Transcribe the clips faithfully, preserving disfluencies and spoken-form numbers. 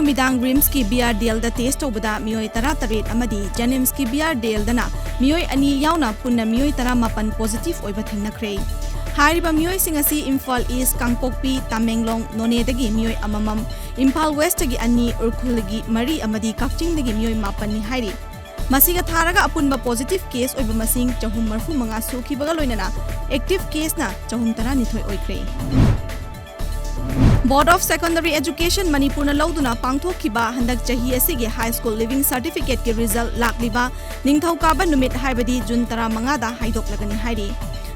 ꯅꯨꯃꯤꯗꯥꯡ ꯔꯤꯝꯁꯀꯤ B R D ꯑꯦꯜꯗ test ꯇꯧꯕꯗ ꯃꯤꯑꯣꯏ ꯇꯔꯥꯇꯔꯦꯠ ꯑꯃꯗꯤ ꯖꯦꯅꯤꯝꯁꯀꯤ ꯕꯤ ꯑꯥꯔ ꯗꯤ ꯑꯦꯜꯗꯅ ꯃꯤꯑꯣꯏ ꯑꯅꯤ ꯌꯥꯎꯅ ꯄꯨꯟꯅ ꯃꯤꯑꯣꯏ ꯇꯔꯥꯃꯥꯄꯟ ꯄꯣꯖꯤꯇꯤꯚ ꯑꯣꯏꯕ ꯊꯦꯡꯅꯈ꯭ꯔꯦ꯫ ꯍꯥꯏꯔꯤꯕ ꯃꯤꯑꯣꯏꯁꯤꯡ ꯑꯁꯤ ꯏꯝꯐꯥꯜ ꯏꯁ, ꯀꯥꯡꯄꯣꯛꯄꯤ, ꯇꯥꯃꯦꯡꯂꯣꯡ, ꯅꯣꯅꯦꯗꯒꯤ ꯃꯤꯑꯣꯏ ꯑꯃꯃꯝ, ꯏꯝꯐꯥꯜ ꯋꯦꯁꯇꯒꯤ ꯑꯅꯤ, ꯎꯈ꯭ꯔꯨꯜꯗꯒꯤ ꯃꯔꯤ ꯑꯃꯗꯤ ꯀꯛꯆꯤꯡꯗꯒꯤ ꯃꯤꯑꯣꯏ ꯃꯥꯄꯟꯅꯤ ꯍꯥꯏꯔꯤ꯫ ꯃꯁꯤꯒ ꯊꯥꯔꯒ ꯑꯄꯨꯟꯕ ꯄꯣꯖꯤꯇꯤꯚ ꯀꯦꯁ ꯑꯣꯏꯕ ꯃꯁꯤꯡ ꯆꯍꯨꯝ ꯃꯔꯤꯐꯨ ꯃꯉꯥ ꯁꯨꯈꯤꯕꯒ ꯂꯣꯏꯅꯅ ꯑꯦꯛꯇꯤꯚ ꯀꯦꯁꯅ ꯆꯍꯨꯝ ꯇꯔꯥꯅꯤꯊꯣꯏ ꯑꯣꯏꯈ꯭ꯔꯦ꯫ Board of Secondary Education ꯃꯅꯤꯄꯨꯔꯅ ꯂꯧꯗꯨꯅ ꯄꯥꯡꯊꯣꯛꯈꯤꯕ ꯍꯟꯗꯛ ꯆꯍꯤ ꯑꯁꯤꯒꯤ High School Leaving Certificateꯀꯤ ꯔꯤꯖꯜ ꯂꯥꯛꯂꯤꯕ ꯅꯤꯡꯊꯧꯀꯥꯕ ꯅꯨꯃꯤꯠ, ꯍꯥꯏꯕꯗꯤ ꯖꯨꯟ ꯇꯔꯥꯃꯉꯥꯗ ꯍꯥꯏꯗꯣꯛꯂꯒꯅꯤ ꯍꯥꯏꯔꯤ꯫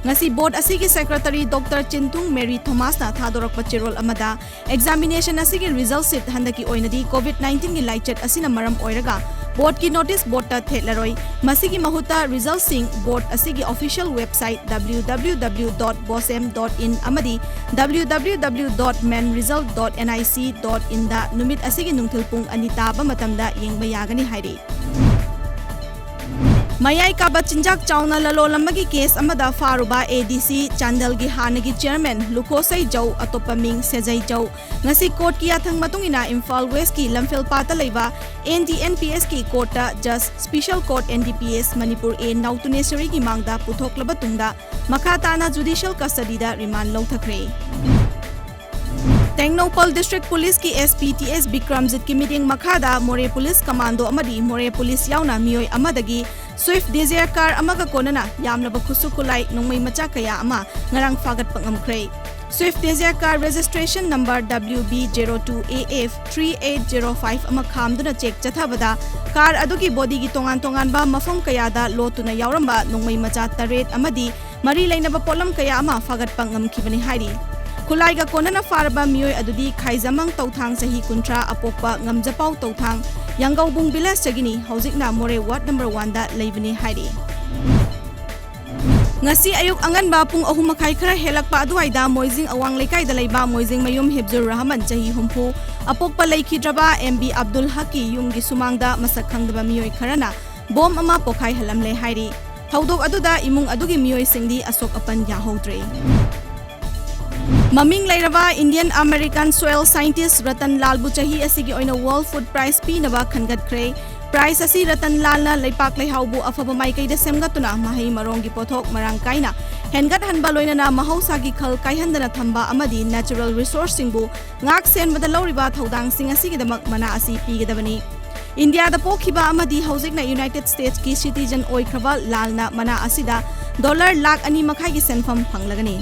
ꯉꯁꯤ ꯕꯣꯔꯗ ꯑꯁꯤꯒꯤ ꯁꯦꯀ꯭ꯔꯦꯇꯔꯤ ꯗꯣꯛꯇꯔ ꯆꯤꯟꯊꯨꯡ ꯃꯦꯔꯤ ꯊꯣꯃꯥꯁꯅ ꯊꯥꯗꯣꯔꯛꯄ ꯆꯦꯔꯣꯜ ꯑꯃꯗ, ꯑꯦꯛꯖꯥꯃꯤꯅꯦꯁꯟ ꯑꯁꯤꯒꯤ ꯔꯤꯖꯜ ꯁꯤꯠ ꯍꯟꯗꯛꯀꯤ ꯑꯣꯏꯅꯗꯤ ꯀꯣꯚꯤꯗ ꯅꯥꯏꯟꯇꯤꯟꯒꯤ ꯂꯥꯏꯆꯠ ꯑꯁꯤꯅ ꯃꯔꯝ ꯑꯣꯏꯔꯒ ꯕꯣꯔꯗꯀꯤ ꯅꯣꯇꯤꯁ ꯕꯣꯔꯗꯇ ꯊꯦꯠꯂꯔꯣꯏ꯫ ꯃꯁꯤꯒꯤ ꯃꯍꯨꯠꯇ ꯔꯤꯖꯜꯁꯤꯡ ꯕꯣꯔꯗ ꯑꯁꯤꯒꯤ official website W W W dot bosem dot in ꯑꯃꯗꯤ W W W dot menresult dot nic dot inꯗ ꯅꯨꯃꯤꯠ ꯑꯁꯤꯒꯤ ꯅꯨꯡꯊꯤꯜ ꯄꯨꯡ ꯑꯅꯤ ꯇꯥꯕ ꯃꯇꯝꯗ ꯌꯦꯡꯕ ꯌꯥꯒꯅꯤ ꯍꯥꯏꯔꯤ꯫ ꯃꯌꯥꯏ ꯀꯥꯕ ꯆꯤꯟꯖꯥꯛ ꯆꯥꯎꯅ ꯂꯂꯣꯜ ꯑꯃꯒꯤ ꯀꯦꯁ ꯑꯃꯗ ꯐꯥꯔꯨꯕ A D C ꯆꯥꯟꯗꯦꯜꯒꯤ ꯍꯥꯟꯅꯒꯤ ꯆꯤꯌꯔꯃꯦꯟ ꯂꯨꯈꯣꯁꯩ ꯖꯧ, ꯑꯇꯣꯞꯄ ꯃꯤꯡ ꯁꯦꯖꯩ ꯖꯧ, ꯉꯁꯤ ꯀꯣꯔꯠꯀꯤ ꯌꯥꯊꯪ ꯃꯇꯨꯡ ꯏꯟꯅ ꯏꯝꯐꯥꯜ ꯋꯦꯁꯀꯤ ꯂꯝꯐꯦꯜꯄꯥꯠꯇ ꯂꯩꯕ N D N P Sꯀꯤ ꯀꯣꯔꯠꯇ ꯖꯁ, special court N D P S Manipur A ꯅꯥꯎꯇꯨꯅꯦꯁꯣꯔꯤꯒꯤ ꯃꯥꯡꯗ ꯄꯨꯊꯣꯛꯂꯕ ꯇꯨꯡꯗ ꯃꯈꯥ ꯇꯥꯅ ꯖꯨꯗꯤꯁꯤꯌꯦꯜ ꯀꯁꯇꯗꯤꯗ ꯔꯤꯃꯥꯟ ꯂꯧꯊꯈ꯭ꯔꯦ꯫ ꯇꯦꯡꯅꯧꯄꯜ ꯗꯤꯁꯇ꯭ꯔꯤꯛ ꯄꯨꯂꯤꯁꯀꯤ S P T S ꯕꯤꯀ꯭ꯔꯝꯖꯤꯠꯀꯤ ꯃꯤꯠꯌꯦꯡ ꯃꯈꯥꯗ ꯃꯣꯔꯦ ꯄꯨꯂꯤꯁ ꯀꯃꯥꯟꯗꯣ ꯑꯃꯗꯤ ꯃꯣꯔꯦ ꯄꯨꯂꯤꯁ ꯌꯥꯎꯅ ꯃꯤꯑꯣꯏ ꯑꯃꯗꯒꯤ Swift Dzire car ꯑꯃꯒ ꯀꯣꯟꯅꯅ ꯌꯥꯝꯂꯕ ꯈꯨꯠꯁꯨ ꯈꯨꯠꯂꯥꯏ, ꯅꯣꯡꯃꯩ ꯃꯆꯥ ꯀꯌꯥ ꯑꯃ ꯉꯔꯥꯡ ꯐꯥꯒꯠꯄ ꯉꯝꯈ꯭ꯔꯦ꯫ Swift Dzire car registration number W B zero two A F three eight zero five ꯑꯃ ꯈꯥꯝꯗꯨꯅ ꯆꯦꯛ ꯆꯠꯊꯕꯗ car ꯑꯗꯨꯒꯤ ꯕꯣꯗꯤꯒꯤ ꯇꯣꯉꯥꯟ ꯇꯣꯉꯥꯟꯕ ꯃꯐꯝ ꯀꯌꯥꯗ ꯂꯣꯠꯇꯨꯅ ꯌꯥꯎꯔꯝꯕ ꯅꯣꯡꯃꯩ ꯃꯆꯥ ꯇꯔꯦꯠ ꯑꯃꯗꯤ ꯃꯔꯤ ꯂꯩꯅꯕ ꯄꯣꯠꯂꯝ ꯀꯌꯥ ꯑꯃ ꯐꯥꯒꯠꯄ ꯉꯝꯈꯤꯕꯅꯤ ꯍꯥꯏꯔꯤ꯫ ꯈꯨꯠꯂꯥꯏꯒ ꯀꯣꯟꯅꯅ ꯐꯥꯔꯕ ꯃꯤꯑꯣꯏ ꯑꯗꯨꯗꯤ ꯈꯥꯏꯖꯃꯪ ꯇꯧꯊꯥꯡ, ꯆꯍꯤ ꯀꯨꯟꯊ꯭ꯔꯥ, ꯑꯄꯣꯛꯄ ꯉꯝꯖꯄꯥꯎ ꯇꯧꯊꯥꯡ, ꯌꯥꯡꯒꯧꯕꯨꯡ ꯚꯤꯂꯦꯖꯇꯒꯤꯅꯤ, ꯍꯧꯖꯤꯛꯅ ꯃꯣꯔꯦ ꯋꯥꯔꯗ ꯅꯝꯕꯔ ꯋꯥꯟꯗ ꯂꯩꯕꯅꯤ ꯍꯥꯏꯔꯤ꯫ ꯉꯁꯤ ꯑꯌꯨꯛ ꯑꯉꯟꯕ ꯄꯨꯡ ꯑꯍꯨꯝ ꯃꯈꯥꯏ ꯈꯔ ꯍꯦꯜꯂꯛꯄ ꯑꯗꯨꯋꯥꯏꯗ ꯃꯣꯏꯖꯤꯡ ꯑꯋꯥꯡ ꯂꯩꯀꯥꯏꯗ ꯂꯩꯕ ꯃꯣꯏꯖꯤꯡ ꯃꯌꯨꯝ ꯍꯤꯞꯖꯨꯔ ꯔꯍꯃꯟ, ꯆꯍꯤ ꯍꯨꯝꯐꯨ, ꯑꯄꯣꯛꯄ ꯂꯩꯈꯤꯗ꯭ꯔꯕ M B ꯑꯕꯗꯨꯜ ꯍꯛꯀꯤ ꯌꯨꯝꯒꯤ ꯁꯨꯃꯥꯡꯗ ꯃꯁꯛ ꯈꯪꯗꯕ ꯃꯤꯑꯣꯏ ꯈꯔꯅ ꯕꯣꯝ ꯑꯃ ꯄꯣꯈꯥꯏꯍꯜꯂꯝꯂꯦ ꯍꯥꯏꯔꯤ꯫ ꯊꯧꯗꯣꯛ ꯑꯗꯨꯗ ꯏꯃꯨꯡ ꯑꯗꯨꯒꯤ ꯃꯤꯑꯣꯏꯁꯤꯡꯗꯤ ꯑꯁꯣꯛ ꯑꯄꯟ ꯌꯥꯍꯧꯗ꯭ꯔꯦ꯫ ꯃꯃꯤꯡ ꯂꯩꯔꯕ Indian American soil scientist Ratan ꯂꯥꯜꯕꯨ ꯆꯍꯤ ꯑꯁꯤꯒꯤ ꯑꯣꯏꯅ World Food Prize ꯄꯤꯅꯕ ꯈꯟꯒꯠꯈ꯭ꯔꯦ꯫ Prize ꯑꯁꯤ ꯔꯇꯟ ꯂꯥꯜꯅ ꯂꯩꯄꯥꯛ ꯂꯩꯍꯥꯎꯕꯨ ꯑꯐꯕ ꯃꯥꯏꯀꯩꯗ ꯁꯦꯝꯒꯠꯇꯨꯅ ꯃꯍꯩ ꯃꯔꯣꯡꯒꯤ ꯄꯣꯠꯊꯣꯛ ꯃꯔꯥꯡ ꯀꯥꯏꯅ ꯍꯦꯟꯒꯠꯍꯟꯕ, ꯂꯣꯏꯅꯅ ꯃꯍꯧꯁꯥꯒꯤ ꯈꯜ ꯀꯥꯏꯍꯟꯗꯅ ꯊꯝꯕ ꯑꯃꯗꯤ natural resourceꯁꯤꯡꯕꯨ ꯉꯥꯛ ꯁꯦꯟꯕꯗ ꯂꯧꯔꯤꯕ ꯊꯧꯗꯥꯡꯁꯤꯡ ꯑꯁꯤꯒꯤꯗꯃꯛ ꯃꯅꯥ ꯑꯁꯤ ꯄꯤꯒꯗꯕꯅꯤ꯫ ꯏꯟꯗꯤꯌꯥꯗ ꯄꯣꯛꯈꯤꯕ ꯑꯃꯗꯤ ꯍꯧꯖꯤꯛꯅ United Statesꯀꯤ citizen ꯑꯣꯏꯈ꯭ꯔꯕ ꯂꯥꯜꯅ ꯃꯅꯥ ꯑꯁꯤꯗ dollar ꯂꯥꯈ ꯑꯅꯤ ꯃꯈꯥꯏꯒꯤ ꯁꯦꯟꯐꯝ ꯐꯪꯂꯒꯅꯤ꯫